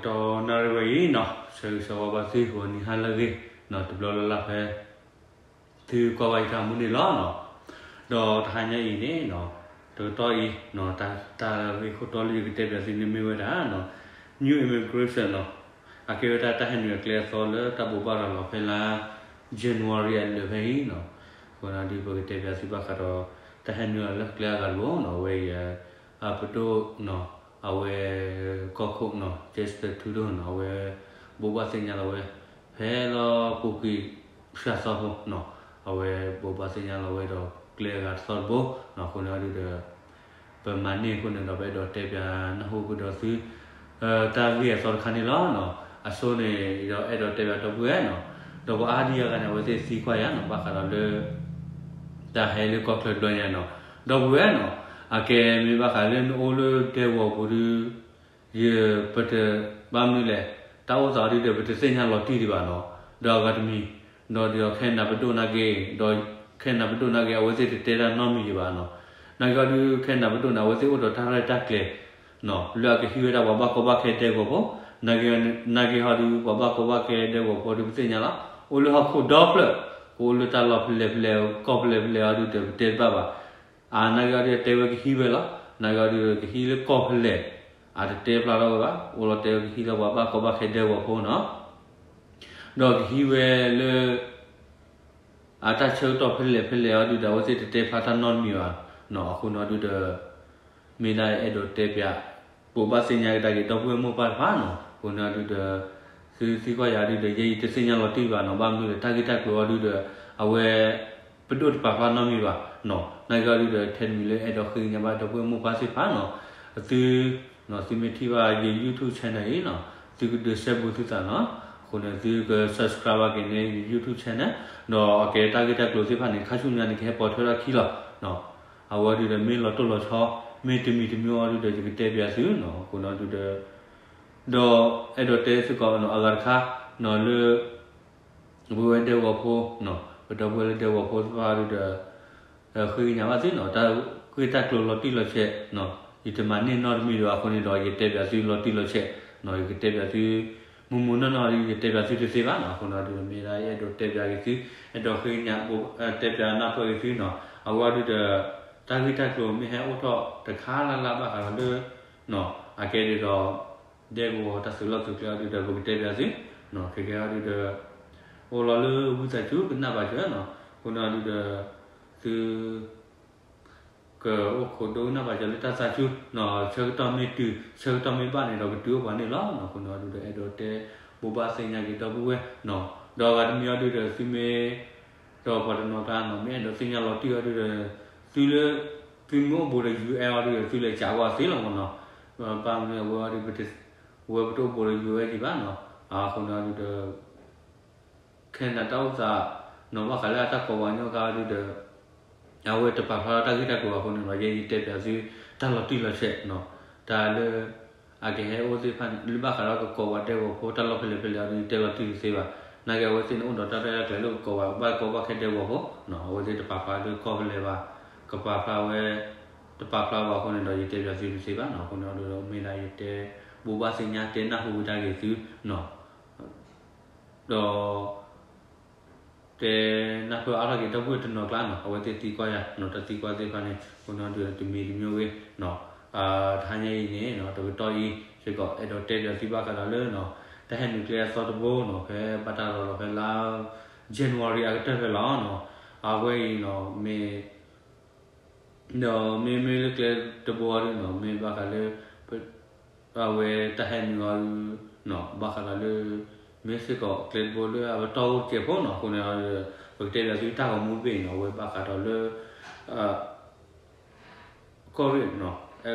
တနၣ်ရံၣ်ဝဲအံၤနီၤ ဆၢဂ့ၤဆၢဝါဘၣ်သုဂီၤနံၤဟါလၢအဂ့ၤနီၤ တဘျီလၢ်လၢ်ဖဲ သုကွၢ်ဘၣ်ယတၢ်မူန့ၣ်လီၤနီၤ. ဒီးတဟါညါအံၤန့ၣ်နီၤ တကတီၢ်အံၤနီၤ တၢ်ဂ့ၢ်ခိၣ်တီလၢယကတဲပၠးသုန့ၣ်မ့ၢ်ဝဲဒၣ်နီၤ new immigration နီၤ အကဲဝဲဒၣ်တၢ်ဟဲနုာ်အကျဲအသီလၢတၢ်ဘိးဘၣ်ရၤလီၤဖဲလါ January အလၢာ်ဖဲအံၤနီၤ. အဃိန့ၣ်ဒုး ပကတဲပၠးသုဘၣ်ဃးဒီး တၢ်ဟဲနုာ်လီၤလၢကျဲအဂၤတဘိနီၤ အဝဲအံၤ အပဒိၣ်နီၤ အဝဲ ကီၢ်ခိၣ်နီၤ Justin Trudeau နီၤ အဝဲ ဘိးဘၣ်သ့ၣ်ညါလီၤဝဲ ဖဲလီၤပူၤကွံာ် စှၤသီဖိနီၤ အဝဲဘိးဘၣ်သ့ၣ်ညါလီၤဝဲဒီးကျဲအဂၤတသီတဘိနီၤ. အဃိန့ၣ်ဒုးဒီး ပမၤန့ၢ်အဃိန့ၣ်ဒီး ပအဲၣ်ဒိးတဲပၠးနၢ်ဟူကဒီးသု တၢ်ဂ့ၢ်အသီတခါန့ၣ်လီၤနီၤ. အဆိန့ၣ်ဒီးအဲၣ်ဒိးတဲပၠးဒီပုၢ်ဝဲၢ်နီၤ ဒီးပှၤအါဒံအါဂၤန့ၣ် အဝဲသ့ၣ်သံကွၢ်ယၤနီၤ ဘၣ်ဃးဒီးလၢ တၢ်ဟဲလၢကီၢ်ချၢတဘျီညါနီၤ ဒီပုၢ်ဝဲၢ်နီၤ အကဲမ့ၢ်ဘၣ်ဃးလၢနအိၣ်လၢဒဲကဝီၤပူၤဒုး ယပတ ဘၣ်မနုၤလဲၣ် တၢ်အိၣ်သးအီၤဒုးဒီး ပတသ့ၣ်ညါလီၤတံၢ်ဒံးဘၣ်နီၤ. ဒီးအဂၤတမံၤ ဒီးဒီးခဲနၢ်ပဒိၣ်နာ်က့ ဒီးခဲနၢ်ပဒိၣ်နာ်က့ အဝဲသ့ၣ်တတဲတၢ်နီတမံၤဒံးဘၣ်နီၤ. နာ်က့ဟီဒုး ခဲနၢ်ပဒိၣ်န့ၣ် အဝဲသ့ၣ်အိၣ်ဒီးတၢ်ရဲၣ်တၢ်ကျဲၤ လၢအကဟံးဝဲဒၣ်ပှၤဘၣ်ကီဘၣ်ခဲဒဲကဝီၤဖိ နာ်က့ဟီဒုး ပှၤဘၣ်ကီဘၣ်ခဲဒဲကဝီၤဖိဒုး ပသ့ၣ်ညါလီၤ အိၣ်လၢဟီၣ်ခိၣ်ဒီဖျၢၣ် ကအိၣ်လၢတၢ်လီၢ်ဖဲလဲၣ်ဖဲလဲၣ် ကီၢ်ဖဲလဲၣ်ဖဲလဲၣ်ဟီဒုးဒီး ပတဲတဘၣ်ဘၣ်. အနာ်က့ဟီဒုး တဲဝဲကဟံးဝဲလီၤ. နာ်က့ဟီဒုး ကဟံးလၢကီၢ်ဖဲလဲၣ် အတတဲဖျါထီၣ်ဝဲဘၣ်. အိၣ်လီၤတဲဝဲကဟံးလၢပှၤဘၣ်ကီဘၣ်ခဲဒဲကဝီၤဖိနီၤ ဒီးကဟံးဝဲလၢ အတၢ်ဆၢကတီၢ်ဖဲလဲၣ်ဖဲလဲၣ်ဟီဒုးဒီး အဝဲသ့ၣ်တတဲဖျါတၢ်နီတမံၤဘၣ်နီၤ. အဃိန့ၣ်ဒုးဒီး မ့ၢ်ဒၣ်အဲၣ်ဒိးတဲပၠး ဘိးဘၣ်သ့ၣ်ညါကဒါက့ၤ ဒီပုၢ်ဝဲၢ်မိၢ်ပၢ်တဖၣ်နီၤ. အဃိန့ၣ်ဒုးဒီး သုသံကွၢ်ယၤဒုးဒီး ယဲယတသ့ၣ်ညါလီၤတံၢ်ဘၣ်နီၤ. ဘၣ်မနုၤလဲၣ် တၢ်ဂ့ၢ်တၢ်ကျိၤဟီဒုးဒီး အဝဲ ပဒိၣ်တပာ်ဖျါနီတမံၤဘၣ်နီၤ. နာ်က့ဟီဒုးဒီး ထဲတမံၤလၢအဲၣ်ဒိးဃ့ကညးဘၣ် ဒီပုၢ်ဝဲၢ်မိၢ်ပၢ်သ့ၣ်တဖၣ်နီၤ. သု သုမ့ၢ်ထံၣ်ဘၣ်ယ YouTube channel အံၤနီၤ သုကဒုးစဲဘူးသုသးနီၤ. အဃိန့ၣ် သုက subscribe ဘၣ်က့ၤန့ၣ် ယ YouTube channel ဒီးအကဲတၢ်ဂ့ၢ်တၢ်ကျိၤသ့ၣ်တဖၣ်န့ၣ် ခါဆူညါန့ၣ် ကဟဲပိာ်ထွဲထီၣ်ခံလီၤနီၤ. အဝဲဒုးဒီးမ့ၢ်လီၤတိၢ်လီၤဆီ မ့ၢ်တမံၤတမံၤအီၤဒုးဒီး ယကတဲပၠးသုနီၤ. အဃိန့ၣ်ဒုးဒီး ဒီးအဲၣ်ဒိးတဲစ့ၢ်ကီးနီၤ အဂၤတခါနီၤ လၢ ပဝဲဒဲကဝီၤဖိနီၤ ပဒီပုၢ်ဝဲၢ်လၢဒဲကဝီၤဖိသ့ၣ်တဖၣ်ဒုးဒီး ဃ့ကညးဘၣ်သုနီၤ တၢ်ဂ့ၢ်တၢ်ကျိၤလီၤတံၢ်လီၤဆဲးနီၤ ယတမၤန့ၢ်နီတမံၤဒီး အဃိန့ၣ်ဒီး ယတဲပၠးသုလီၤတံၢ်လီၤဆဲးနီၤ ယကတဲပၠးသု မုၢ်မုၢ်နီၢ်နီၢ်ဒုး ယတဲပၠးသုတသ့ဘၣ်နီၤ. အဃိန့ၣ်ဒုး မ့ၢ်ဒၣ်ယအဲၣ်ဒိးတဲပၠးက့ၤသု အဲၣ်ဒိးဃ့ကညး တဲပၠးနၢ်ပၢၢ်က့ၤသုနီၤ. အဝဲဒုးဒီး တၢ်ဂ့ၢ်တၢ်ကျိၤမ့ၢ်ဟဲအိၣ်ထီၣ်တခါလၢ်လၢ်ဘၣ်ဃးဒီးလၢ အကဲဒ်သိး ဒဲကဝီၤတၢ်သုးလီၢ်သုးကျဲအီၤဒုးဒီး ပကတဲပၠးသု ခဲကဲအီၤဒုးဒီး အိၣ်လီၤလၢဝံသးစူၤကနၣ်ပာ်စၢၤနီၤ. အဃိန့ၣ်ဒုးဒီး သု ကအိၣ်ခိးဒိကနၣ်ပာ်စၢၤလၢတၢ်သးစူၤနီၤ ဆၢကတီၢ်မ့ၢ်တုၤ ဆၢကတီၢ်မ့ၢ်ဘၣ်န့ၣ်ဒီး ကတုၤအိၣ်ပှၤန့ၣ်လီၤ. အဃိန့ၣ်ဒုးဒီး အဲၣ်ဒိးတဲ ဘိးဘၣ်သ့ၣ်ညါက့ၤဒီပုၢ်ဝဲၢ်နီၤ ဒီးအဂၤတမံၤအီၤဒုးဒီး သုမ့ၢ် ဒီးပှၤတနီၤကျါနီၤ မ့ၢ်အဲၣ်ဒိးသ့ၣ်ညါလီၤတံၢ်အီၤဒုးဒီး သုလၢ သုမ့ၢ်အိၣ်ဘူးဒီး ယူၢ်အဲၣ်အီၤဒုးဒီး သုလဲၤကးကွၢ်သ့လီၤမ့ၢ်နီၤ. ဘၣ်မနုၤအဝဲအီၤဒုး ပဝဲပတအိၣ်ဘူးဒီး ယူၢ်အဲၣ်က့ၤဘၣ်နီၤ. အဃိန့ၣ်ဒုးဒီး ခဲနံၤတၢ်အိၣ်သးနီၤ ဘၣ်ဃးလၢအတၢ်ကိးပှၤကညီကါဒုးဒီး အဝဲတပာ်ဖျါထီၣ်တၢ်ဂ့ၢ်တၢ်ကျိၤအဃိန့ၣ်ဒီး ယဲယတဲပၠးသု တၢ်လီၤတံၢ်လီၤဆဲးနီၤ တၢ်လၢ အကဟဲအိၣ်သ့ၣ်တဖၣ်န့ၣ် လၢဘၣ်ဃးဒီးကကိးပှၤဒဲကဝီၤဖိ တၢ်လီၢ်ဖဲလဲၣ်ဖဲလဲၣ်အီၤဒုး ယတဲလီၤတံၢ်တသ့ဘၣ်. နာ်က့အဝဲသ့ၣ်န့ၣ် အိၣ်ဒီးတၢ်ရဲၣ်တၢ်ကျဲၤလၢကကိးပှၤ ကဘၣ်ကီဘၣ်ခဲဒဲကဝီၤဖိနီၤ အဝဲသ့ၣ်တပာ်ဖျါလၢကီၢ်ဖဲလဲၣ်ဘၣ် ကပာ်ဖျါဝဲ တပာ်ဖျါဘၣ်အဃိန့ၣ်ဒီး ယတဲပၠးသုတသ့ဘၣ်နီၤ. အဃိန့ၣ်ဒီး မ့ၢ်ဒၣ်ယတဲ ဘိးဘၣ်သ့ၣ်ညါ တဲနၢ်ဟူဝဲဒၣ်က့ၤသုနီၤ ဒီး တဲနၢ်ပၢၢ်အါထီၣ်က့ၤ ဒီပုၢ်ဝဲၢ်တနီၤကျါနီၤ အဝဲသ့ၣ်သံကွၢ်ယၤနီၤ တၢ်သံကွၢ်သ့ၣ်တဖၣ်န့ၣ် အဃိန့ၣ်ဒုးတမံၤတမံၤဂ့ၤနီၤ တဟါညါအံၤန့ၣ်နီၤ တကတီၢ်အံၤစ့ၢ်ကီး အဲၣ်ဒိးတဲပၠးသုဘၣ်ဃးဒီးလၢနီၤ တၢ်ဟဲနုာ်ကျဲအသီတဘိနီၤ ဖဲဘၣ်တၢ်ရၤလီၤဖဲလါ January အကတၢၢ်ဖဲလီၤနီၤ အဝဲအံၤနီၤ မ့ၢ် ဒီးမ့မ့ၢ်လၢကျဲတဘိအီၤဒုးနီၤ မ့ၢ်ဘၣ်ဃးလၢ အဝဲတၢ်ဟဲနုာ်အီၤဒုးနီၤ ဘၣ်ဃးဒီးလၢ မ့ၢ်စ့ၢ်ကီးကျဲတဘိလၢအပတီၢ်အိၣ်တစဲးဖိနီၤ အဃိန့ၣ်ဒီး ပကတဲပၠးသုတၢ်ဂီၤမူတဘ့ၣ်အံၤနီၤ အဝဲဘၣ်ဃးဒီးလၢ ကီၢ်ရ့ၣ်နီၤ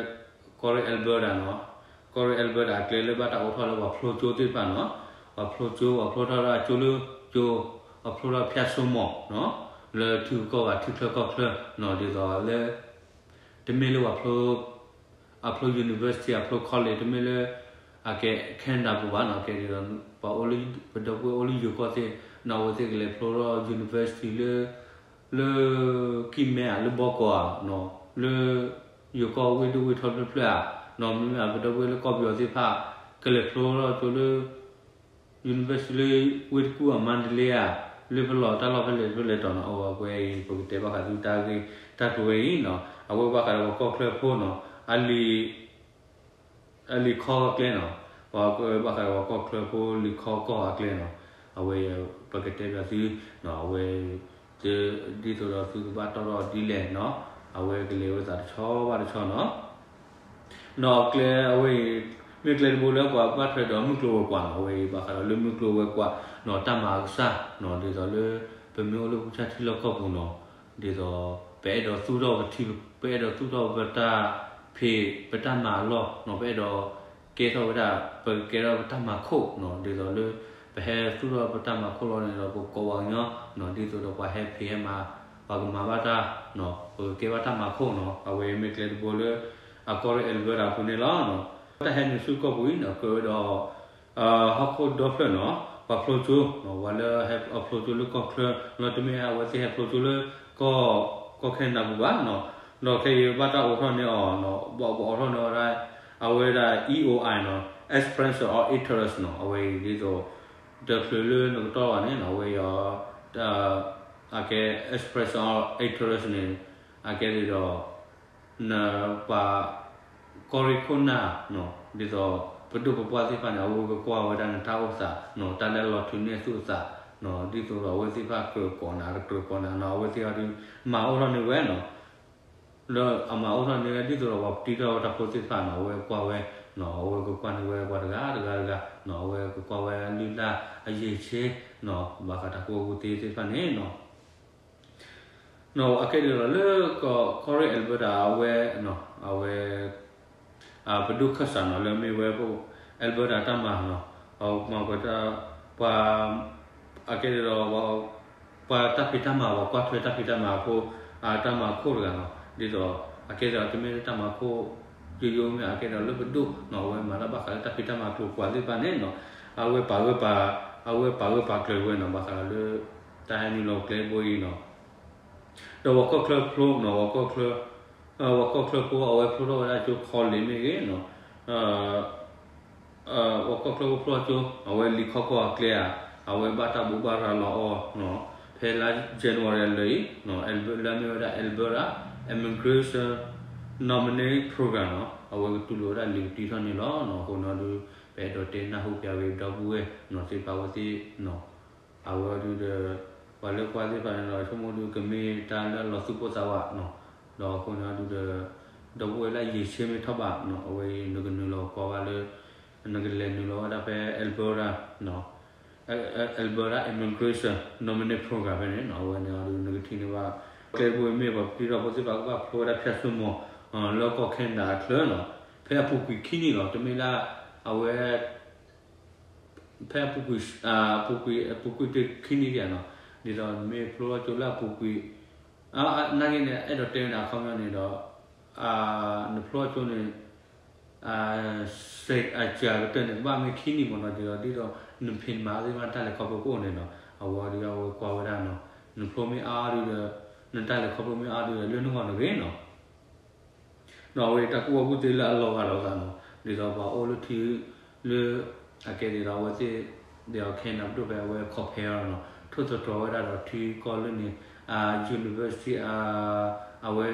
ကီၢ်ရ့ၣ် Alberta နီၤ ကီၢ်ရ့ၣ် Alberta အကျဲလၢဘၣ်တၢ်အိးထီၣ်လၢပှၤဖျိကၠိသ့ၣ်တဖၣ်နီၤ ပှၤဖျိကၠိ ပှၤဖျိထီၣ်ဒၣ်ကၠိလၢကၠိ ပှၤဖျိထီၣ်ဖၠၣ်စိမိၤနီၤ လၢထံဂုၤကီၢ်ဂၤထံချၢကီၢ်ချၢနီၤ ဒ်သိးလၢ တမ့ၢ်လၢပှၤဖျိ အဖျိ university အဖျိ college တမ့ၢ်လၢ အကဲ Canada ပူၤဘၣ်နီၤ ကဲဒ်သိး ပှၤအိၣ်လၢ ပဒီပုၢ်ဝဲၢ်အိၣ်လၢယိၤကီၢ်သ့ၣ်နီၤ အဝဲသ့ၣ်ကလဲၤဖျိထီၣ် university လၢ လၢကံၢ်မဲဧါ လၢဘီကီးဧါနီၤ လၢ ယိၤကီၢ်ဝ့ၢ်ဒိၣ်ဝ့ၢ်ထီဖျၢၣ်ဖျၢၣ်ဧါနီၤ မ့မ့ၢ်ပဒီပုၢ်ဝဲၢ်လၢကီၢ်ပယီၤသ့ၣ်တဖၣ် ကလဲၤဖျိထီၣ်ကၠိလၢ University လၢဝ့ၢ်တကူၣ်အမါဒလ့ဧါ, လၢပလီၢ်တၢ်လီၢ်ဖဲလဲၣ်ဖဲလဲၣ်တီၤနီၤ, အဝဲအံၤ ပကတဲဘၣ်ဃးသုတၢ်ဂ့ၢ် တၢ်ကျိၤဝဲအံၤနီၤ, အဝဲဘၣ်ဃးဒီးပှၤကီၢ်ချၢဖိနီၤ, အလံာ် အလံာ်ခီအကျဲနီၤ, ပှၤဘၣ်ဃးဒီးပှၤကီၢ်ချၢဖိလံာ်ခီကီၢ်အကျဲနီၤ, အဝဲ ပကတဲဘၣ်သုနီၤ, အဝဲ ဒ်သိးဒီးသုကဘၣ်တီၢ်ထီၣ်ဒ်လဲၣ်နီၤ, အဝဲကလဲၤဝဲသးတဆီဘၣ်တဆီနီၤ. နီၤကျဲအဝဲအံၤ မ့ၢ်ကျဲတဘိလၢပှၤဘၣ်ထွဲဒီးမုၢ်ကျိၤဝဲၤကွာ်နီၤ, အဝဲအံၤဘၣ်ဃးဒီးလၢမုၢ်ကျိၤဝဲၤကွာ်နီၤ, တၢ်မၤအကစၢ်နီၤ, ဒ်သိးလၢ ပမ့ၢ်အိၣ်လၢပူၤဆၣ်ထံလီၢ်ကီၢ်ပူၤနီၤ, ဒ်သိး ပအဲၣ်ဒိးသူၣ်ထီၣ်ပထံ ပအဲၣ်ဒိးသူၣ်ထီၣ်ပတၢ်ဖံး ပတၢ်မၤအလီၢ်နီၤ, ပအဲၣ်ဒိးကဲထီၣ်ဝဲဒၣ် ပကကဲထီၣ်ပတၢ်မၤခိၣ်နီၤ, ဒ်သိးလၢ ပဟဲသူၣ်ထီၣ်ပတၢ်မၤခိၣ်လီၤန့ၣ်ဒီး ပကိးပှၤကညီနီၤ, ဒ်သိးဒီးပှၤဟဲဖံးဟဲမၤ ပှၤကမၤဘၣ်တၢ်နီၤ, ပကကဲဘၣ်တၢ်မၤခိၣ်နီၤ, အဝဲမ့ၢ်ကျဲတဘိလၢ အကီၢ်ရ့ၣ် Alberta အပူၤန့ၣ်လီၤ. တၢ်ဟဲနုာ်ဆူကီၢ်ပူၤအံၤနီၤ ကဲဝဲဒီး ဟီၣ်ခိၣ်ဒီဖျၢၣ်နီၤ, ပှၤဖျိကၠိနီၤ, ပှၤလၢဟဲဖျိကၠိလၢကီၢ်ချၢ လီၤတမ့ၢ်အဝဲသ့ၣ်ဟဲဖျိကၠိလၢ ကီၢ် ကီၢ်ခဲနဒၤပူၤဘၣ်နီၤ, ဒီးခဲအံၤဘၣ်တၢ်အိးထီၣ်န့ၢ်အီၤနီၤ, ဘၣ်အိးထီၣ်န့ၢ်အီၤဒၣ် အဝဲဒၣ် E O I နီၤ, Expression of Interest နီၤ, အဝဲအံၤဒ်သိး တချုးလၢနကတီၢ်ဘၣ်န့ၣ်နီၤ, အဝဲအံၤ အကဲ Expression of Interest န့ၣ် အကဲဒ်သိး နပှၤ ကီၢ်ရ့ၣ်ခိၣ်နၢ်နီၤ, ဒ်သိး ပဒိၣ်ပပှၢ်သ့ၣ်တဖၣ်န့ၣ် အဝဲကကွၢ်ဝဲဒၣ်နတၢ်အိၣ်သးနီၤ, တၢ်လၢအလီၤထုးန့ၢ်သုသးနီၤ, ဒ်သိးဒီးအဝဲသ့ၣ်တဖၣ်ကြၢးကိးနၤ တကြၢးကိးနၤနီၤ, အဝဲသ့ၣ်အီၤဒုး မၤအိၣ်ထီၣ်န့ၢ်ဝဲနီၤ, လၢအမၤအိၣ်ထီၣ်န့ၢ်ဝဲ ဒ်သိးဒီးပှၤပတံထီၣ်ဝဲတၢ်ဖိသ့ၣ်တဖၣ်နီၤ, အဝဲကွၢ်ဝဲနီၤ, အဝဲကကွၢ်န့ၢ်ဝဲပှၤတဂၤတဂၤတဂၤနီၤ, အဝဲကကွၢ်ဝဲအလုၢ်အလၢ်အယံာ်ဆ့နီၤ, ဘၣ်ဃးတၢ်ကူၣ်ဘၣ်ကူၣ်သ့သ့ၣ်တဖၣ်န့ၣ်နီၤ နီၤ အကဲဒ်သိးလၢကီၢ်ရ့ၣ် Alberta အဝဲ အဝဲ ပဒိၣ်ခၢၣ်စးနီၤ လၢမ့ၢ်ဝဲ Alberta တၢ်မၤနီၤ, ပှၤ အကဲဒ်သိး ပှၤတၢ်ဖံးတၢ်မၤ ပှၤကွၢ်ထွဲတၢ်ဖံးတၢ်မၤအဖိ တၢ်မၤခိၣ်တဂၤနီၤ, ဒ်သိး အကဲဒ်သိးတမ့ၢ်လၢတၢ်မၤခိၣ် ယိယိမ့ၢ် အကဲဒ်သိးလၢပဒိၣ်နီၤ, အဝဲမၤတၢ်ဘၣ်ဃးလၢတၢ်ဖံးတၢ်မၤကျိၤကျဲသ့ၣ်တဖၣ်န့ၣ်နီၤ, အဝဲပာ်ဂၢၢ်ပာ် အဝဲပာ်ဂၢၢ်ပာ်ကျၢၤဝဲနီၤ, ဘၣ်ဃးလၢ တၢ်ဟဲနုာ်လီၤကျဲဘိအံၤနီၤ, ဒီးပှၤကီၢ်ချၢဖျိနီၤ, ပှၤကီၢ်ချၢ ပှၤကီၢ်ချၢဖိ အဝဲဖျိထီၣ်ဝဲဒၣ်ကၠိ college မ့ၢ်ဂ့ၤနီၤ, ပှၤကီၢ်ချၢဖိဖျိထီၣ်ကၠိ အဝဲလံာ်ခီကီၢ်အကျဲဧါ, အဝဲဘၣ်တၢ်ဘိးဘၣ်ရၤလီၤအီၤနီၤ, ဖဲလါ January အလၢာ်အံၤနီၤ, လၢအမ့ၢ်ဝဲဒၣ် Alberta Immigration Nominee Program နီၤ, အဝဲကတူၢ်လိာ်ဝဲဒၣ်လံာ်ပတံထီၣ်န့ၣ်လီၤနီၤ, အဃိနီၤဒုး ပအဲၣ်ဒိးတဲနၢ်ဟူပၠးဂ့ၤ ဒီပုၢ်ဝဲၢ်နီၤ သ့ၣ်တဖၣ်အဝဲသ့ၣ်နီၤ အဝဲဒုးဒီး ပှၤလၢကွၢ်သ့ၣ်တဖၣ်န့ၣ်ဒီး ဆိကမိၣ်ဒုးကမ့ၢ်တၢ်လၢအလီၤသူၣ်ပိၢ်သးဝးနီၤ, ဒီးအဃိန့ၣ်ဒုးဒီး ဒီပုၢ်ဝဲၢ်လၢအယံာ်ဆ့မ့ၢ်ထီၣ်ဘၣ်နီၤ, အဝဲအံၤနကနုာ်လီၤကွၢ်ဘၣ်လၢ နကလဲၤနုာ်လီၤဝဲဒၣ်ဖဲ Alberta နီၤ, Alberta Immigration Nominee Program ဖဲန့ၣ်နီၤ, အဝဲန့ၣ်အီၤဒုးနကထံၣ်န့ၢ်ဘၣ် ကျဲတဘိမ့ၢ် ပှၤပတံထီၣ်ဖိသ့ၣ်တဖၣ်ကဘၣ်ဖျိဝဲဒၣ်ဖၠၣ်စိမိၤ လၢကီၢ်ခဲနဒၤအချၢနီၤ, ဖဲအပူၤကွံာ်ခံနံၣ်လီၤ, တမ့ၢ်လၢ အဝဲ ဖဲအပူၤကွံာ် အပူၤကွံာ် အပူၤကွံာ်တခံနံၣ်ဒံးနီၤ, ဒ်သိးနမ့ၢ်ဖျိထီၣ်ကၠိလၢအပူၤကွံာ် နာ်က့န့ၣ် အဲၣ်ဒိးတဲဝဲဒၣ်အခီပညီန့ၣ်ဒီး နဖျိထီၣ်ကၠိန့ၣ် စဲးအစှၤကတၢၢ်န့ၣ် ကဘၣ်မ့ၢ်ခံနံၣ်မ့ၢ်နီၤ, ဒ်သိး ဒ်သိးနဖံးနမၤသ့ၣ်တဖၣ်တၢ်လဲၤခီဖျိကအိၣ်န့ၣ်နီၤ, အဝဲဒုးအဝဲကွၢ်ဝဲဒၣ်နီၤ, နဖျိမ့ၢ်အါအါဒုးဒီး နတၢ်လဲၤခီဖျိမ့ၢ်အါဒုးဒီး လၢနဂီၢ်နဂ့ၤနီၤ နီၤ အဝဲတၢ်ကူၣ်ဘၣ်ကူၣ်သ့လၢအလီၤဂာ်လိာ်သးနီၤ, ဒ်သိးပှၤအိၣ်လၢထံ လၢ အကဲဒ်သိးအဝဲသ့ၣ် ဒ်သိးခဲနဒၤပဒိၣ်ဖဲအဝဲ compare နီၤ, ထိၣ်သတြီၤဝဲဒၣ်ဒီးထံကီၢ်လၢန့ၣ် အ university အ အဝဲ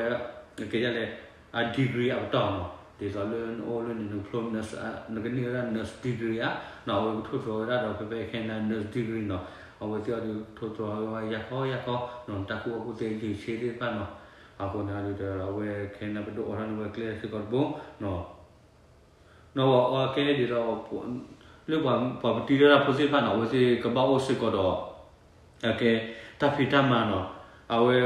ကဲဒ်လဲၣ် အ degree အပတီၢ်နီၤ, ဒ်သိးလၢနအိၣ်လၢန့ၣ် နကဖျိ နကန့ၢ်ဝဲဒၣ် nurse degree ဧါ, နီၤ အဝဲကထိၣ်သတြီၤဝဲဒၣ်ဒီးဖဲဖဲခဲနဒၤ nurse degree နီၤ, အဝဲသ့ၣ်အီၤဒုးထိၣ်သတြီၤဝဲယၢ်ခီယၢ်ခီနီၤ, တၢ်ကူၣ်ဘၣ်ကူၣ်သ့ယံာ်ဆ့သ့ၣ်တဖၣ်နီၤ, အဃိန့ၣ်ဒုးဒီး အဝဲခဲနဒၤပဒိၣ်အိးထီၣ်န့ၢ်ဝဲကျဲစ့ၢ်ကီးတဘိနီၤ, နီၤ အဝဲကဲဒ်သိး လၢပှၤပတံထီၣ်တၢ်ဖိသ့ၣ်တဖၣ်နီၤ အဝဲသ့ၣ်ကဘၣ်အိၣ်စ့ၢ်ကီးဒီး အကဲ တၢ်ဖံးတၢ်မၤနီၤ, အဝဲ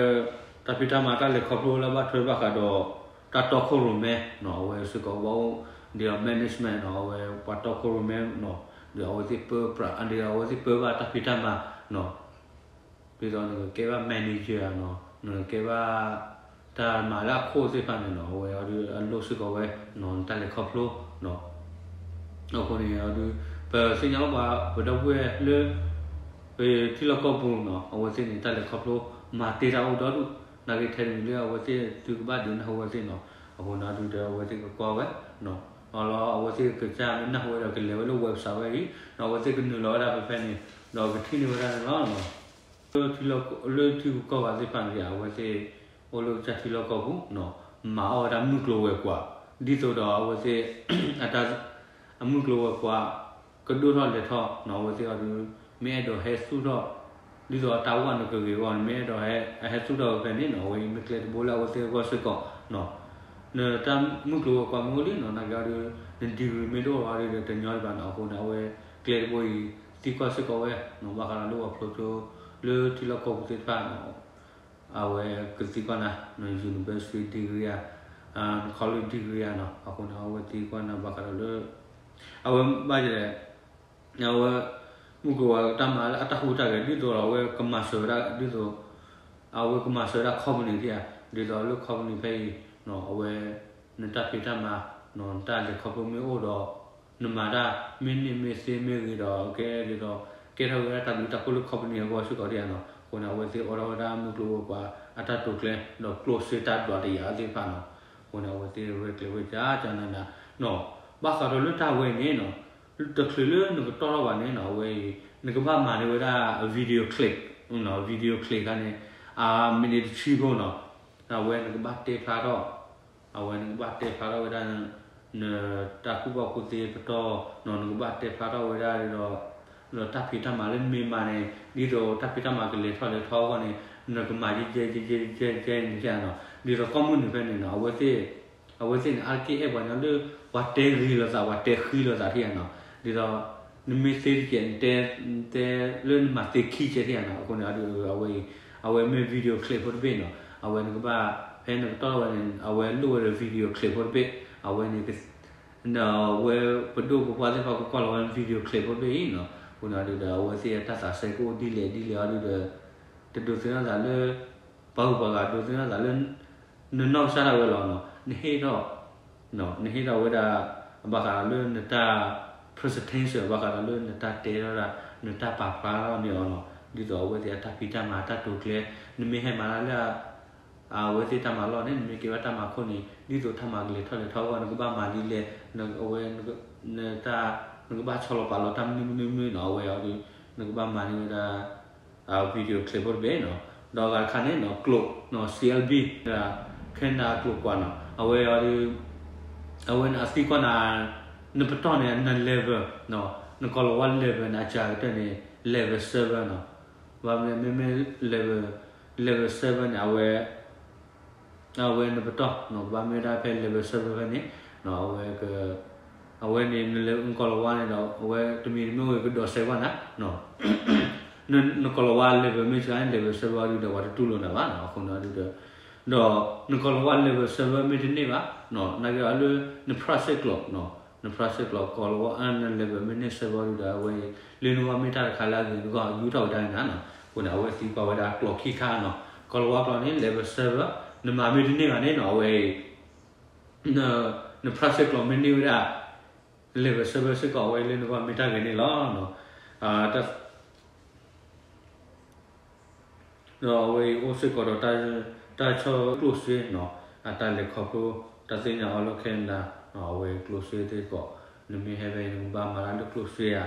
တၢ်ဖံးတၢ်မၤတၢ်လဲၤခီဖျိလၢဘၣ်ထွဲဘၣ်ဃးဒီး တၢ်တီခိၣ်ရိၣ်မဲနီၤ, အဝဲစ့ၢ်ကီးဘၣ်အိၣ်ဒ်သိး management နီၤ, အဝဲပှၤတီခိၣ်ရိၣ်မဲနီၤ, ဒီးအဝဲသ့ၣ်ပၢပြး ဒီးအဝဲသ့ၣ်ပၢဘၣ်တၢ်ဖံးတၢ်မၤနီၤ ဒ်သိးနကကဲဘၣ် manager နီၤ, နကကဲဘၣ် တၢ်မၤလၢအခိၣ်သ့ၣ်တဖၣ်န့ၣ်နီၤ, အဝဲအီၤဒုးအလိၣ်စ့ၢ်ကီးဝဲနီၤ နတၢ်လဲၤခီဖျိနီၤ, အဃိန့ၣ်အီၤဒုး ပသ့ၣ်ညါလၢပှၤပဒီပုၢ်ဝဲၢ်လၢ ပထံလီၢ်ကီၢ်ပူၤနီၤ အဝဲသ့ၣ်န့ၣ် တၢ်လဲၤခီဖျိ မၤတ့ၢ်တၢ်အိၣ်ဒီဒူၣ်, နာ်က့ထဲတမံၤလၢအဝဲသ့ၣ်သုကဘၣ်ဒုးနၢ်ဟူဝဲသ့ၣ်နီၤ, အဃိန့ၣ်အီၤဒုးဒီးအဝဲသ့ၣ်ကကွၢ်ဝဲနီၤ အီၤလီၤ အဝဲသ့ၣ်ကစၢ်မ့ၢ်နၢ်ဟူဝဲဒီးကလဲၤဝဲလၢ website ဝဲအံၤ ဒီးအဝဲသ့ၣ်ကနုာ်လီၤဝဲဒၣ်ဖဲဖဲန့ၣ် ဒီးကထံၣ်န့ၢ်ဝဲဒၣ်န့ၣ်လီၤ. လၢထံလီၢ်ကီၢ်ဘၣ်သ့ၣ်တဖၣ်န့ၣ် အဝဲသ့ၣ်အိၣ်လၢကစၢ်ထံလီၢ်ကီၢ်ပူၤ မၤအီၣ်ဝဲဒၣ်မုၢ်ကျိၤဝဲၤကွာ် ဒ်သိးဒီးအဝဲသ့ၣ် အတၢ် အမုၢ်ကျိၤဝဲၤကွာ် ကဒိၣ်ထီၣ်လဲၤထီၣ် အဝဲသ့ၣ်အီၤဒီး မ့ၢ်အဲၣ်ဒိးဟဲသူၣ်ထီၣ် ဒ်သိးအတၢ်ဝဲနကဂ့ၤအဂီၢ်န့ၣ် မ့ၢ်အဲၣ်ဒိးဟဲ ဟဲသူၣ်ထီၣ်ဝဲဖဲန့ၣ်နီၤ အဝဲအံၤမ့ၢ်ကျဲတဘိလၢအဝဲသ့ၣ်အဂီၢ်စ့ၢ်ကီးနီၤ နတၢ်မုၢ်ကျိၤဝဲၤကွာ်မ့ၢ်အိၣ်လံနီၤ နာ်က့အီၤဒီး န degree မ့ၢ်တအိၣ်လီၤဒီးတညီတဘၣ်နီၤ အဃိန့ၣ် အဝဲကျဲတဘိအံၤ သံကွၢ်စ့ၢ်ကီးဝဲနီၤ ဘၣ်ဃးဒီးလၢပှၤဖျိကၠိ လၢထံလီၢ်ကီၢ်ပူၤသ့ၣ်တဖၣ်နီၤ အဝဲကသံကွၢ်နၤ န university degree ဧါ န college degree ဧါနီၤ အဃိန့ၣ် အဝဲသံကွၢ်နၤဘၣ်ဃးဒီးလၢ အဝဲဘၣ်ယဲ အဝဲ မုၢ်ကျိၤဝဲၤကွာ်တၢ်မၤလၢအတၢ်ဟူးတၢ်ဂဲၤ ဒ်သိးဒီးအဝဲကမၤစၢၤဝဲဒၣ် ဒ်သိး အဝဲကမၤစၢၤဝဲဒၣ် company ထံၣ်ဧါ ဒ်သိးလၢ company ဖဲအံၤ အဝဲ နတၢ်ဖံးတၢ်မၤ နတၢ်လဲၤခီဖျိမ့ၢ်အိၣ်ဒီး နမၤတၢ်မ့ၢ်န့ၢ်မ့ၢ်သ့မ့ၢ်ဂ့ၤဒီး ကဲဒ်သိး ကဲထီၣ်ဝဲဒၣ်တၢ်ဘျုးတၢ်ဖှိၣ်လၢ company အဂီၢ်စ့ၢ်ကီးထံၣ်ဧါနီၤ အဃိန့ၣ် အဝဲသ့ၣ်အိးထီၣ်ဝဲဒၣ်မုၢ်ကျိၤဝဲၤကွာ်အတၢ်တိာ်ကျဲ ဒီးကျိၣ်စ့တၢ်ဒွးတယာ်သ့ၣ်တဖၣ်နီၤ အဃိန့ၣ် အဝဲသ့ၣ်ရဲၣ်ကျဲၤဝဲကၠၢကၠၢနးနးနီၤ ဘၣ်ဃးဒီးလၢတၢ်ဝဲအံၤန့ၣ်နီၤ တချုးလၢနကတီၢ်ထီၣ်ဘၣ်န့ၣ်နီၤ အဝဲအံၤ နကဘၣ်မၤန့ၢ်ဝဲဒၣ် video clip နီၤ video clip ခါန့ၣ် အမံးနံးတဆံဖိနီၤ အဝဲနကဘၣ်တဲဖျါထီၣ် အဝဲနကဘၣ်တဲဖျါထီၣ်ဝဲဒၣ် နတၢ်ကူၣ်ဘၣ်ကူၣ်သ့ပတီၢ်နီၤ နကဘၣ်တဲဖျါထီၣ်ဝဲဒၣ်ဒီး ဒီးတၢ်ဖံးတၢ်မၤလၢနမ့ၢ်မၤန့ၣ် ဒ်သိးတၢ်ဖံးတၢ်မၤကလဲၤထီၣ်လဲၤထီအဂီၢ်န့ၣ် နကမၤယဲယဲယဲယဲယဲန့ၣ်နီၤ ဒ်သိးကီၢ်မုၢ်နုာ်ဖဲန့ၣ်နီၤ အဝဲသ့ၣ် အဝဲသ့ၣ်န့ၣ် အါတက့ၢ်အဲၣ်ပှၤညီလၢ ပှၤတဲဂ့ၤလိာ်သး ပှၤတဲဃံလိာ်သးထံၣ်ဧါနီၤ ဒ်သိး နမ့ၢ်သ့တကဲး နတဲ နတဲလၢနမၤသ့ခံကဲထံၣ်ဧါနီၤ အဃိန့ၣ် အဝဲအံၤ အဝဲမ့ၢ် video clip ဖိတဘ့ၣ်နီၤ အဝဲနကဘၣ် ဖဲနကတီၢ်ထီၣ်ဝဲန့ၣ် အဝဲလိၣ်ဝဲဒီး video clip ဖိတဘ့ၣ် အဝဲန့ၣ် ဝဲပဒိၣ်ပပှၢ်သ့ၣ်တဖၣ်ကကွၢ်လီၤဝဲ video clip ဖိတဘ့ၣ်အံၤနီၤ အဃိန့ၣ်ဒီး အဝဲသ့ၣ်အတၢ်သးစဲကအိၣ်ဒ်လဲၣ်ဒ်လဲၣ်အီၤဒုဒီး တဒိးသန့ၤသးလၢ ပှၤဂုၤပှၤဂၤဒိးသန့ၤသးလၢ နနီၢ်ကစၢ်ဒၣ်ဝဲလီၤနီၤ နဟ့ၣ်ထီၣ် နဟ့ၣ်ထီၣ်ဝဲဒၣ် ဘၣ်ဃးဒီးလၢနတၢ် presentation ဘၣ်ဃးဒီးလၢနတၢ်တဲထီၣ်ဒၣ် နတၢ်ပာ်ဖျါထီၣ်န့ၢ်အီၤနီၤ ဒ်သိးအဝဲသ့ၣ်အတၢ်ဖံးတၢ်မၤတၢ်တိာ်ကျဲၤ နမ့ၢ်ဟဲမၤတၢ်လၢ အဝဲသ့ၣ်တၢ်မၤလီၢ်န့ၣ် နမ့ၢ်ကဲဘၣ်တၢ်မၤခိၣ်န့ၣ် ဒ်သိးတၢ်မၤကလဲၤထီၣ်လဲၤထီအဂီၢ် နကဘၣ်မၤဒ်လဲၣ် အဝဲ နတၢ် နကဘၣ်ဆီလီၤပာ်လီၤတၢ်မနုၤမနုၤမနုၤနီၤ အဝဲအီၤဒု နကဘၣ်မၤန့ၢ်ဝဲဒၣ် video clip ဖိတဘ့ၣ်နီၤ ဒီးအဂၤတခါန့ၣ်နီၤ ကျိး CLB ခဲနၤအကျိးကွၢ်နီၤ အဝဲအီၤဒု အဝဲန့ၣ်အသံကွၢ်နၤ နပတီၢ်န့ၣ် န level နီၤ နကိးလီၤဝါ level န့ၣ် အစှၤကတၢၢ်န့ၣ် level seven နီၤ ဘၣ်မနုၤမ့မ့ၢ် level level seven န့ၣ် အဝဲ အဝဲနပတီၢ်နီၤ ကဘၣ်မ့ၢ်ဝဲဒၣ်ဖဲ level seven ဖဲန့ၣ် အဝဲ အဝဲန့ၣ် နလဲၤနကိးလီၤဝါန့ၣ်ဒီး အဝဲတမံၤတမ့ၢ်အိၣ်ကဒီးစဲးကွၢ်နၤ နကိးလီၤဝါ level မ့ၢ်စှၤန့ၣ် level seven အီၤဒုဒီး ပှၤတတူၢ်လိာ်နၤဘၣ်နီၤ အဃိန့ၣ်ဒုဒီး ဒီးနကိးလီၤဝါ level seven မ့ၢ်တန့ၢ်ဘၣ် နာ်က့အီၤလၢ န practice ကျိး န practice ကျိး ကိးလီၤဝါ န level မ့ၢ်န့ၢ် seven အီၤဒုဒီး အဝဲအံၤ လၢနဝါမ့ၢ်တၢ်တခါလၢအဂ့ၤနဂီၢ် ယူထီၣ်ဝဲဒၣ်န့ၣ်နီၤ အဃိန့ၣ် အဝဲသံကွၢ်ဝဲဒၣ်ကျိးခံခါနီၤ ကိးလီၤဝါကျိးန့ၣ် level seven နမၤမ့ၢ်တန့ၢ်ဘၣ်န့ၣ်နီၤ အဝဲအံၤ န practice ကျိးမ့ၢ်န့ၢ်ဝဲဒၣ် level seven စ့ၢ်ကီး အဝဲလၢနဂီၢ်မ့ၢ်တၢ်ဂ့ၤန့ၣ်လီၤ ဒီးအဝဲအံၤအိၣ်စ့ၢ်ကီးဒီး တၢ်ဆီၣ်ကျိၣ်စ့နီၤ အတၢ်လဲၤခီဖျိ တၢ်သ့ၣ်ညါအီၤလၢ Canada နီၤ အဝဲကျိၣ်စ့သ့ၣ်ကီး နမ့ၢ်ဟဲဖဲအံၤ နကဘၣ်မၤတၢ်လၢကျိၣ်စ့ဧါ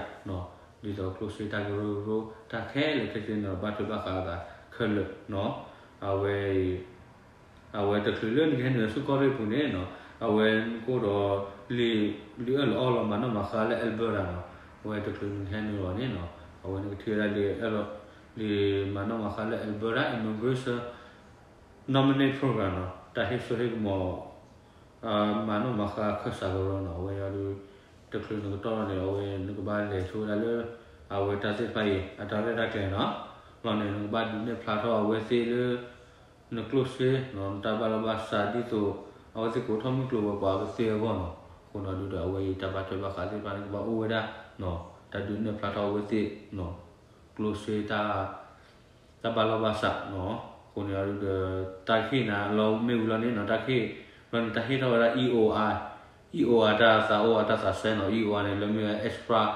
နီၤ ဒ်သိးကျိၣ်စ့တၢ်ကရၢကရိ တၢ်ခဲလၢာ်ခဲဆ့န့ၣ်ဒီး ဘၣ်ထွဲဘၣ်ဃးအသးခဲလၢာ်နီၤ အဝဲအံၤ အဝဲတချုးလၢနကဟဲနုာ်ဆူကီၢ်ရ့ၣ်ပူၤန့ၣ်နီၤ အဝဲနကအိၣ်ဒီး လံာ်အၢၣ်လီၤအီလီၤမၤနီၣ်မၤဃါလၢ Alberta နီၤ အဝဲတချုးနကဟဲနုာ်လီၤန့ၣ်နီၤ အဝဲနကထံၣ်ဝဲဒၣ်လံာ်အၢၣ်လီၤ လံာ်မၤနီၣ်မၤဃါလၢ Alberta Immigration Nominee Program နီၤ တၢ်ဟ့ၣ်စိဟ့ၣ်ကမီၤ မၤနီၣ်မၤဃါခၢၣ်စးကရၢနီၤ အဝဲအံၤဒု တချုးနကတီၢ်ထီၣ်န့ၣ် အဝဲနကဘၣ်လဲၤဆိဝဲဒၣ်လၢ အဝဲတၢ်သ့ၣ်တဖၣ်အံၤ အတၢ်ရဲၣ်တၢ်ကျဲၤနီၤ လီၤန့ၣ် နကဘၣ်ဒုးနဲၣ်ဖျါထီၣ်အဝဲသ့ၣ်လၢ နကျိၣ်စ့နီၤ နတၢ်ဘၣ်လီၤဘၣ်စးဒ်သိး အဝဲသ့ၣ်ကအိးထီၣ်မုၢ်ကျိၤဝဲၤကွာ်အဝဲသ့ၣ်အဂီၢ်နီၤ အဃိန့ၣ်ဒုဒီး အဝဲအံၤတၢ်ဘၣ်ထွဲဘၣ်ဃးသ့ၣ်တဖၣ်န့ၣ် ကဘၣ်အိၣ်ဝဲဒၣ် တၢ်ဒုးနဲၣ်ဖျါထီၣ်အဝဲသ့ၣ် ကျိၣ်စ့တၢ် တၢ်ဘၣ်လီၤဘၣ်စးနီၤ အဃိန့ၣ်ဒုဒီး တၢ်ကဟ့ၣ်နၤလီၤမ့ၢ်ဝံၤလီၤန့ၣ်နီၤ တၢ်ကဟ့ၣ် လီၤန့ၣ် တၢ်ဟ့ၣ်ထီၣ်ဝဲဒၣ် E O I E O I တၢ်သးအိၣ်အတၢ်သးစဲနီၤ E O I န့ၣ် လၢမ့ၢ်ဝဲ express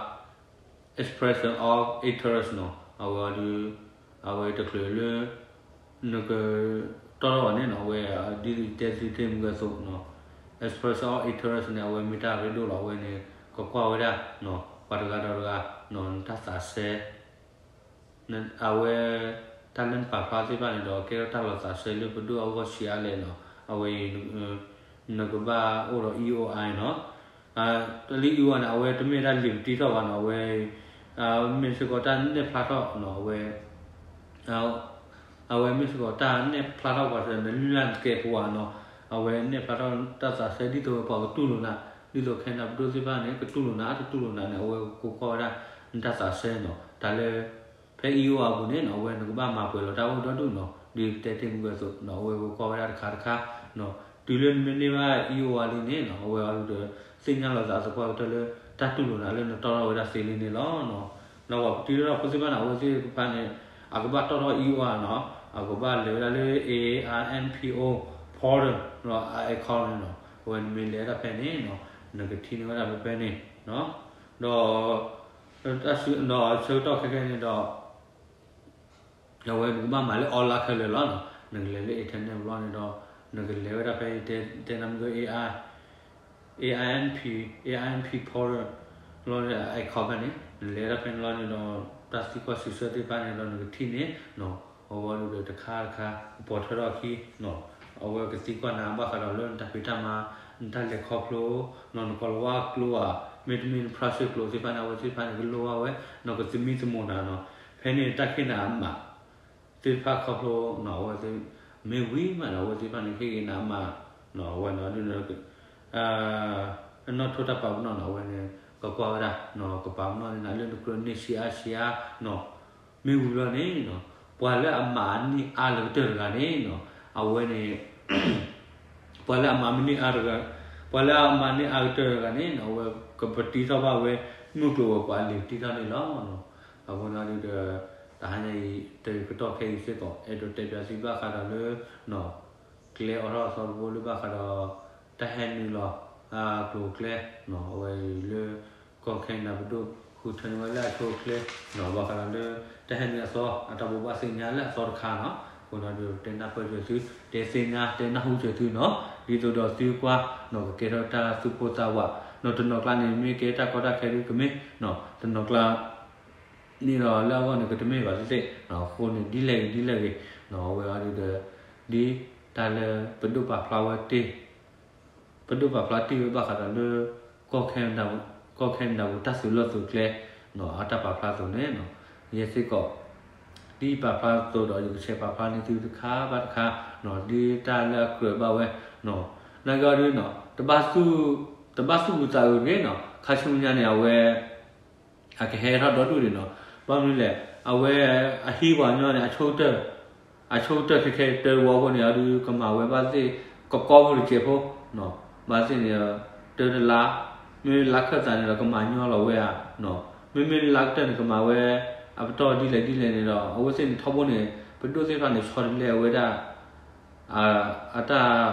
expression of interest နီၤ အဝဲဒု အဝဲတချုးလၢ နကတီၢ်ထီၣ်ဘၣ်န့ၣ်နီၤ အဝဲ ဒ်ယတဲသုတ့ၢ်မုၢ်ဂဲၤသိးနီၤ expression of interest န့ၣ် အဝဲမ့ၢ်တၢ်ရ့ဒိၣ်လီၤ. အဝဲန့ၣ် ကကွၢ်ဝဲဒၣ် ပှၤတဂၤဒီးတဂၤ နတၢ်သးစဲ အဝဲ တၢ်လၢနပာ်ဖျါသ့ၣ်တဖၣ်န့ၣ်ဒီး ကဲထီၣ်တၢ်လီၤသးစဲလၢပဒိၣ်အဂီၢ်ဆံးအါလဲၣ်နီၤ. အဝဲအံၤ နကဘၣ်အိၣ်ဒီး E O I နီၤ. တၢ်လၢ E O I န့ၣ် အဝဲတမ့ၢ်ဒၣ်လံာ်ပတံထီၣ်ဘၣ်နီၤ. အဝဲ မ့ၢ်စ့ၢ်ကီးတၢ်နဲၣ်ဖျါထီၣ်နီၤ. အဝဲ အဝဲမ့ၢ်စ့ၢ်ကီးတၢ်နဲၣ်ဖျါထီၣ်ပှၤစၢၤ နလုၢ်လၢ်နသကဲးပဝးနီၤ. အဝဲနဲၣ်ဖျါထီၣ်တၢ်သးစဲ ဒ်သိးပှၤကတူၢ်လိာ်နၤ, ဒ်သိး Canada ပဒိၣ်သ့ၣ်တဖၣ်န့ၣ် ကတူၢ်လိာ်နၤ တတူၢ်လိာ်နၤန့ၣ် အဝဲကကွၢ်ဝဲဒၣ်နတၢ်သးစဲနီၤ. တၢ်လၢ ဖဲ E O I အပူၤန့ၣ်နီၤ အဝဲနကဘၣ်မၤပှဲၤလီၤတၢ်အိၣ်ဒီဒူၣ်နီၤ. ဒ်ပတဲတ့ၢ်မုၢ်ဂဲၤသိးနီၤ အဝဲကကွၢ်ဝဲဒၣ်တခါတခါနီၤ. တုၤလၢနမ့ၢ်န့ၢ်ဘၣ် E O I လံန့ၣ်နီၤ အဝဲအီၤဒုးဒီး သ့ၣ်ညါလီၤသးသပှၢ်ကတၢၢ်လၢ တၢ်တူၢ်လိာ်နၤလၢနတီၢ်ထီၣ်ဝဲဒၣ်သ့လံန့ၣ်လီၤ. ဒီးပှၤပတုာ်ထီၣ်ဖိသ့ၣ်တဖၣ်န့ၣ် အဝဲသ့ၣ်တဖၣ်န့ၣ် အကဘၣ်တီၢ်ထီၣ် E O I နီၤ. အကဘၣ်လဲၤဝဲဒၣ်လၢ A I N P O portal နီၤ အ account န့ၣ်နီၤ. အဝဲနမ့ၢ်လဲၤဒၣ်ဖဲန့ၣ်နီၤ နကထံၣ်န့ၢ်ဝဲဒၣ်ဖဲဖဲန့ၣ်နီၤ. ဒီး ဒီးဆၢကတီၢ်ခဲကဲန့ၣ်ဒီး အဝဲနကဘၣ်မၤလၢ online ခဲလၢာ်လီၤနီၤ. နကလဲၤလၢ internet ဘျီန့ၣ်ဒီး နကလဲၤဝဲဒၣ်ဖဲတဲနမုၢ်ဂဲၤ A I N P, A I N P portal လီၤန့ၣ် account ဖဲန့ၣ် နလဲၤဒၣ်ဖဲန့ၣ်လီၤန့ၣ်ဒီး တၢ်သံကွၢ်စံးဆၢသ့ၣ်တဖၣ်န့ၣ်ဒီး နကထံၣ်န့ၣ်နီၤ. အဝဲဒုးဒီးတခါတခါ ကပိာ်ထွဲထီၣ်အခံနီၤ. အဝဲကသံကွၢ်နၤဘၣ်ဃးဒီးလၢ နတၢ်ဖံးတၢ်မၤ, နတၢ်လဲၤခီဖျိနီၤ, နကိၤလၤဝါကျိဧါ, မ့တမ့ၢ်န process ကျိသ့ၣ်တဖၣ်န့ၣ် အဝဲသ့ၣ်တဖၣ်န့ၣ် ကလိၣ်ဘၣ်ဝဲနီၤ, ကသမံသမိးနၤနီၤ. ဖဲန့ၣ်တၢ်ခ့ၣ်နၤအမး သ့ၣ်တဖၣ်ခီဖျိနီၤ, အဝဲသ့ၣ်မ့ၢ်ဝံၤမးဒီး အဝဲသ့ၣ်တဖၣ်န့ၣ် ဟ့ၣ်ဂ့ၤနၤမးနီၤ. အဝဲန့ၣ်ဒုး အနီၢ်ထိတၢ်ပာ်ပနီၣ်နီၤ, အဝဲန့ၣ် ကကွၢ်ဝဲဒၣ်နီၤ, ကပာ်ပနီၣ်န့ၢ်နၤလၢနကြၢးန့ၢ်ဆံးအါဆံးအါနီၤ. မ့ၢ်ဝံၤဘျီန့ၣ်နီၤ, ပှၤလၢအမၤန့ၢ်အါလၢကတၢၢ်တဂၤန့ၣ်နီၤ, အဝဲန့ၣ် ပှၤလၢအမၤမ့ၢ်န့ၢ်အါတဂၤ, ပှၤလၢအမၤန့ၢ်အါကတၢၢ်တဂၤန့ၣ်နီၤ, အဝဲကပတံထီၣ်ဘၣ်ဝဲ မုၢ်ကျိၤဝဲၤကွာ်အလံာ်ပတံထီၣ်န့ၣ်လီၤ. အဃိန့ၣ်ဒုးဒီး တဟါညါအံၤ တကတီၢ်ခဲအံၤစ့ၢ်ကီး အဲၣ်ဒိးတဲပၠးသုဘၣ်ဃးဒီးလၢနီၤ, ကျဲအိးထီၣ်အသီတဘိလၢဘၣ်ဃးဒီး တၢ်ဟဲနုာ်လီၤ အကျိၤအကျဲနီၤ, အဝဲအံၤလၢ ကီၢ်ခဲနဒၤပဒိၣ် ဃုထၢန့ၢ်ဝဲလၢအဆိအချ့နီၤ, ဘၣ်ဃးဒီးလၢ တၢ်ဟဲနုာ်အသီ အတၢ်ဘိးဘၣ်သ့ၣ်ညါလၢအသီတခါနီၤ. အဃိန့ၣ်ဒုး တဲနၢ်ပၢၢ်စၢၤသု, တဲသ့ၣ်ညါ တဲနၢ်ဟူစၢၤသုနီၤ, ဒ်သိးဒီးသုကွၢ်နီၤ ကကဲထီၣ်တၢ်သူၣ်ပိၢ်သးဝးနီၤ. တနီၤကျါန့ၣ် မ့ၢ်ကဲတၢ်ကီတၢ်ခဲဒုးကမ့ၢ်နီၤ, တနီၤကျါ န့ၣ်ဒီးလၢအဂီၢ်န့ၣ် ကတမ့ၢ်ဘၣ်သ့ၣ်သ့ၣ်နီၤ. အဃိန့ၣ် ဒ်လဲၣ်ဂ့ၤဒ်လဲၣ်ဂ့ၤနီၤ, အဝဲအံၤဒုးဒီး ဒ်တၢ်လၢပဒိၣ်ပာ်ဖျါဝဲတ့ၢ် ပဒိၣ်ပာ်ဖျါတ့ၢ်ဝဲဘၣ်ဃးဒီးလၢ ကီၢ်ခဲနဒၤ, ကီၢ်ခဲနဒၤပူၤတၢ်သုးလီၢ်သုးကျဲနီၤ, အတၢ်ပာ်ဖျါအသိးန့ၣ်နီၤ, ယဲစ့ၢ်ကီး ဒ်ပာ်ဖျါအသိးဒီး ယကဆဲးပာ်ဖျါန့ၢ်သုတခါဘၣ်တခါနီၤ, ဒ်တၢ်လၢအကြၢးဘၣ်ဝဲနီၤ, နာ်က့အီၤဒုးနီၤ, တဘၣ်သူၣ်, တဘၣ်သူၣ်အုးသးအုးတဂ့ၤနီၤ, ခါဆူညါန့ၣ် အဝဲ အကဟဲထီၣ်ဒီဒူၣ်ဒံးနီၤ. ဘၣ်မနုၤလဲၣ်, အဝဲအဟံးပှၤကညီန့ၣ် အဆိကတၢၢ်, အဆိကတၢၢ်ခဲခဲတၢ်တဝီအဃိန့ၣ် အဒုးကမၤဝဲဘၣ်သ့ၣ် ကကီဖိတစဲးဖိနီၤ. ဘၣ်သ့ၣ်န့ၣ် တၢ်တလါ, မ့ၢ်လါခၢၣ်သးန့ၣ်ဒီး ကမၤညီလီၤဝဲဧါနီၤ. မ့မ့ၢ်လါကတၢၢ်န့ၣ် ကမၤဝဲ အပတီၢ်ဒ်လဲၣ်ဒ်လဲၣ်န့ၣ်ဒီး အဝဲသ့ၣ်န့ၣ်ထီဘိန့ၣ် ပဒိၣ်သ့ၣ်တဖၣ်န့ၣ် ဆီတလဲအဝဲဒၣ် အတၢ်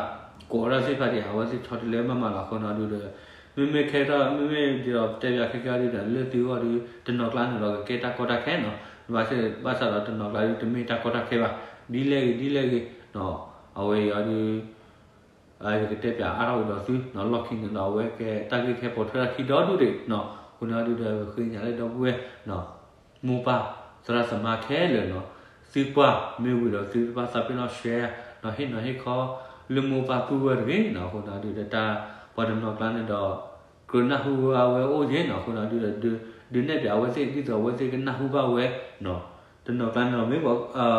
ကိးထီၣ်သ့ၣ်တဖၣ်ဒံး အဝဲသ့ၣ်ဆီတလဲမးမးလီၤ. အဃိန့ၣ်ဒုးဒီး မ့မ့ၢ်ခဲထီၣ် မ့မ့ၢ်ဒ်သိးတဲပၠးခဲကဲအီၤဒုးဒီး လၢသုဂီၢ်ဒုး တနီၤကျါန့ၣ်ဒီး ကကဲတၢ်ကီတၢ်ခဲနီၤ. ဘၣ်ဆၣ်, ဘၣ်ဆၣ်ဒီးတနီၤကျါဒုး တမ့ၢ်တၢ်ကီတၢ်ခဲဘၣ်. ဒ်လဲၣ်ဂ့ၤ ဒ်လဲၣ်ဂ့ၤနီၤ, အဝဲအံၤအီၤဒုး ယကတဲပၠးအါထီၣ်ကဒီးသုနီၤ, လီၢ်ခံန့ၣ်ဒီး အဝဲကဲတၢ်ဂ့ၢ်ခဲပိာ်ထွဲထီၣ်ခံဒီဒူၣ်ဒံးနီၤ. အဃိန့ၣ်အီၤဒုးဒီး ဃ့ညါလၢဒီပုၢ်ဝဲၢ်နီၤ မိၢ်ပၢ်သရၣ်သမါခဲလၢာ်နီၤ, သုကွၢ်မ့ၢ်ဝံၤဒီး သုတဘၣ်သးပ့ၤနီၣ် share နီၤ, ဟ့ၣ်နီၤဟ့ၣ်ခီ လၢမိၢ်ပၢ်ပုၢ်ဝဲၢ်တဂ့ၤနီၤ. အဃိန့ၣ်ဒုးဒီး တၢ်ပှၤတနီၤကျါန့ၣ်ဒီး ကြၢးနၢ်ဟူဝဲအဝဲအိၣ်ယဲၢ်နီၤ. အဃိန့ၣ်ဒုးဒီး ဒုးနဲၣ်ပၠးအဝဲသ့ၣ် ဒ်သိးအဝဲသ့ၣ်ကနၢ်ဟူဘၣ်ဝဲနီၤ. တနီၤကျါန့ၣ်ဒီး မ့ၢ်ပှၤ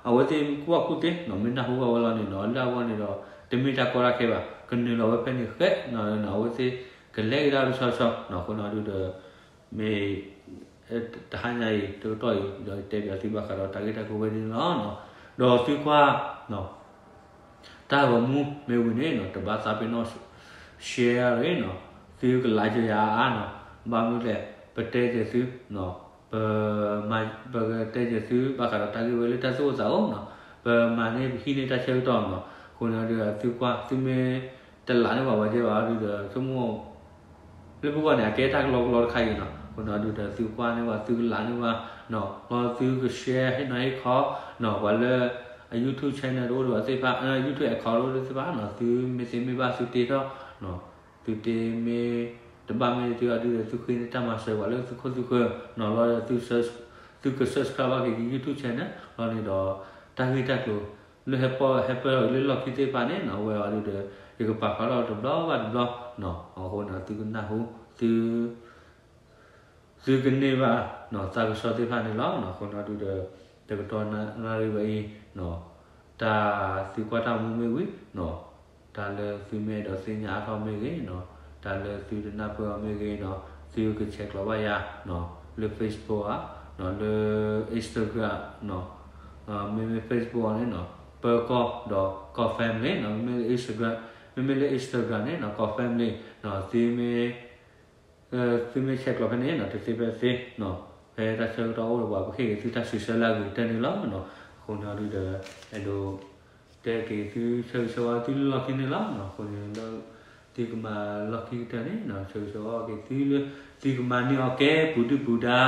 အဝဲသ့ၣ်ကူၣ်ဘၣ်ကူၣ်သ့နီၤ, မ့ၢ်နၢ်ဟူဘၣ်ဝဲလီၤန့ၣ်နီၤ, လၢအဂီၢ်န့ၣ်ဒီး တမ့ၢ်တၢ်ကီတၢ်ခဲဘၣ်, ကနုာ်လီၤဝဲဖဲန့ၣ်ဃဲနီၤ, အဝဲသ့ၣ်ကလဲၤကဒါတဆီဆီနီၤ. အဃိန့ၣ်ဒုးဒီး မ့ၢ် တဟါညါအံၤ တကတီၢ်အံၤ ဒီးတဲပၠးသုဘၣ်ဃးဒီးတၢ်ဂ့ၢ်တၢ်ကျိၤဝဲန့ၣ်လီၤ. ဒီးသုကွၢ် တၢ်ဂီၤမူမ့ၢ်ဝံၤန့ၣ်နီၤ တဘၣ်သးပ့ၤနီၣ် share တဂ့ၤနီၤ, သုကlikeယၤအါအါနီၤ. ဘၣ်မနုၤလဲၣ် ပတဲက့ၤသုနီၤ, ပ ပကတဲက့ၤသု ဘၣ်ဃးဒီးတၢ်ဂ့ၢ်ဝဲလၢတၢ်သူၣ်အိၣ်သးအိၣ်နီၤ, ပမၤန့ၢ်ပဟံးန့ၢ်တၢ်ဆၢကတီၢ်နီၤ. အဃိန့ၣ်ဒုး သုကွၢ် သုမ့ၢ်တlikeန့ၢ်ပှၤဝဲကဲဘၣ်ဒုးဒီး ဆိကမိၣ် လၢပဂီၢ်န့ၣ် အကဲတၢ်ကလီကလီတခါအံၤနီၤ. အဃိန့ၣ်ဒုးဒီး သုကွၢ်န့ၢ်ပှၤ သုကlikeန့ၢ်ပှၤနီၤ, လီၤသုကshare ဟ့ၣ်နီၤဟ့ၣ်ခီနီၤ, ပှၤလၢအ YouTube channel တအိၣ်ဒီးသ့ၣ်တဖၣ်, YouTube account တအိၣ်ဒီးသ့ၣ်တဖၣ်နီၤ, သုမ့ၢ်သ့မ့ၢ်ဘၣ်သုတ့ထီၣ် သုတ့မ့ၢ်တဘၣ်မ့ၢ်တ့အီၤဒုဒီး သုဃ့န့ၢ်တၢ်မၤစၢၤပှၤလၢသုခိၣ်သုဃၢၤန့ၣ်လီၤ. သုက subscribe ဘၣ်က့ၤ YouTube channel လီၤန့ၣ်ဒီး တၢ်ဂ့ၢ်တၢ်ကျိၤလၢဟဲပီၣ်ဟဲပၢၢ်ထီၣ်လၢလီၢ်ခံသ့ၣ်တဖၣ်န့ၣ် အဝဲအီၤဒုဒီး ယကပာ်ဖျါထီၣ်တဘျီဘၣ်တဘျီ. အဃိန့ၣ် သုကနၢ်ဟူ သု သုကန့ၢ်ဘၣ်သးကဆှီသ့ၣ်တဖၣ်န့ၣ်လီၤ. အဃိန့ၣ်ဒုဒီး တကတီၢ်နၣ်ရံၣ်ဝဲအံၤ တၢ်သုကွၢ်တၢ်မူမ့ၢ်ဝံၤ တၢ်လၢသုမ့ၢ်အဲၣ်ဒိးသ့ၣ်ညါအါထီၣ်မ့ၢ်ဂ့ၤ တၢ်လၢသုတနၢ်ပၢၢ်အီၤမ့ၢ်ဂ့ၤန့ၣ် သုကဆဲးကျိးဘၣ်ယၤ လၢ Facebook ဧါ လၢ Instagram မ့မ့ၢ် Facebook အီၤန့ၣ် ပၢၤကီၢ်ဒီး confirm လံ မ့မ့ၢ်လၢ Instagram မ့မ့ၢ်လၢ Instagram န့ၣ် confirm လံ သုမ့ၢ် သုမ့ၢ်ဆဲးကျိးဖဲန့ၣ် တသ့ဖဲသ့ ဖဲတၢ်ဆၢကတီၢ်အိၣ်ဒီးပှၤ ပဃ့က့ၤသုတၢ်စံးဆၢလၢအဂ့ၤကတၢၢ်န့ၣ်လီၤ. အဃိန့ၣ်ဒုဒီး အဲၣ်ဒိး တဲက့ၤသုဆၢဂ့ၤဆၢဝါသုလၢလီၢ်ခံန့ၣ်လီၤ. အဃိန့ၣ်လၢ သုကမၤလီၢ်ခံကတၢၢ်န့ၣ် ဆၢဂ့ၤဆၢဝါက့ၤသုလၢ သုကမၤန့ၢ်အီၤကဲပူၤဒုၣ်ပူၤဒါ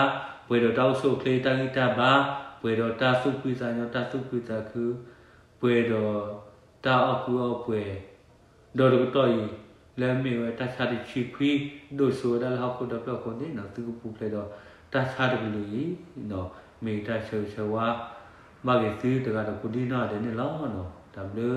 ပှဲၤဒီးတၢ်အိၣ်ဆူၣ်အိၣ်ချ့တၢ်ဂံၢ်တၢ်ဘါ ပှဲၤဒီးတၢ်သူၣ်ဖှံသးညီ တၢ်သူၣ်ခုသးခု ပှဲၤဒီးတၢ်အီၣ်ကုအီၣ်ပှဲၤ ဒီးတကတီၢ်အံၤ လၢမ့ၢ်ဝဲတၢ်ဆါတဆံခွံ ဒိၣ်စိဝဲဒၣ်လၢဟီၣ်ခိၣ်ဒီဖျၢၣ်အဃိန့ၣ် သုကပူၤဖျဲးဒီးတၢ်ဆါတကလုာ်အံၤ မ့ၢ်တၢ်ဆၢဂ့ၤဆၢဝါ ဘၣ်က့ၤသုတဂၤဒီးကိးဒံနီၢ်ဒဲးန့ၣ်လီၤ. တၢ်ဘျုး